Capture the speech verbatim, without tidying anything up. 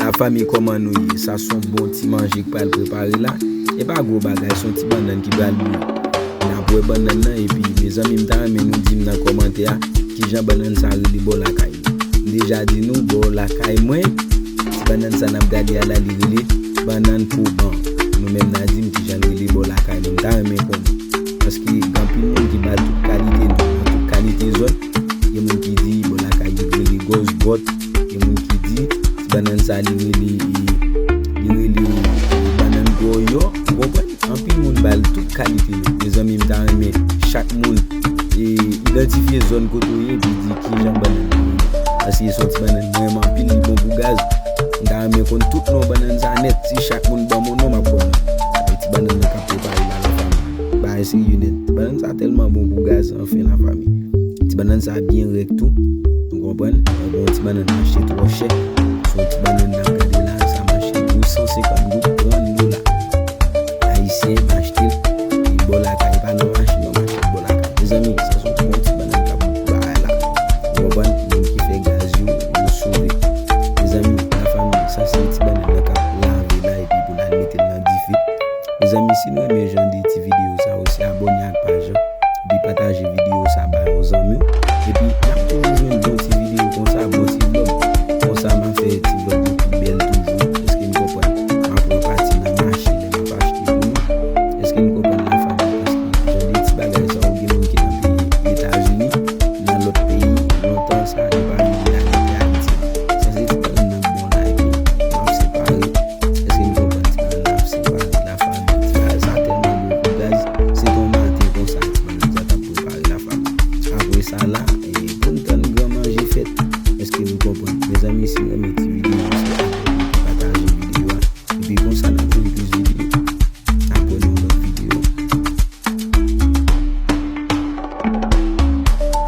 Lafanmi, kòman nou ye? Sa se yon bon ti manje k pral prepare la. E pa gwo bagay, se yon ti bannann ki pral bouyi. N ap wè bannann nan, epi mezanmi, m ta renmen nou di m nan kòmantè a kijan bannann sa rele bò lakay nou. M deja di nou bò lakay mwen, ti bannann sa n ap gade a la, li rele bannann poban. Nou menm n a di m kijan l rele bò lakay nou. M ta renmen konnen. Paske gen anpil moun ki ba l tout kalite non, nan tout kalite zòn. Gen moun ki di bò lakay yo rele gòz bòt. Gen moun ki di ti bannann sa li rele, li rele bannann gòyò. Ou konprann? Anpil moun ba l tout kalite non. Mezanmi, m ta renmen chak moun e, idantifye zòn kote w ye, epi di kijan bannann nan ye. Paske se yon ti bannann m renmen anpil, li bon pou gaz. M ta renmen konn tout non bannann sa nèt. Si chak moun ban m yon non, m ap konn. Sa vle ti bannann nan k ap prepare la, lafanmi. Bagay serye nèt. Ti bannann sa tèlman bon pou gaz, anfen, lafanmi. Ti bannann sa byen rèk tou. Nou konprann? Mwen bon, ti bannann mache twò chè. Se yon ti bannann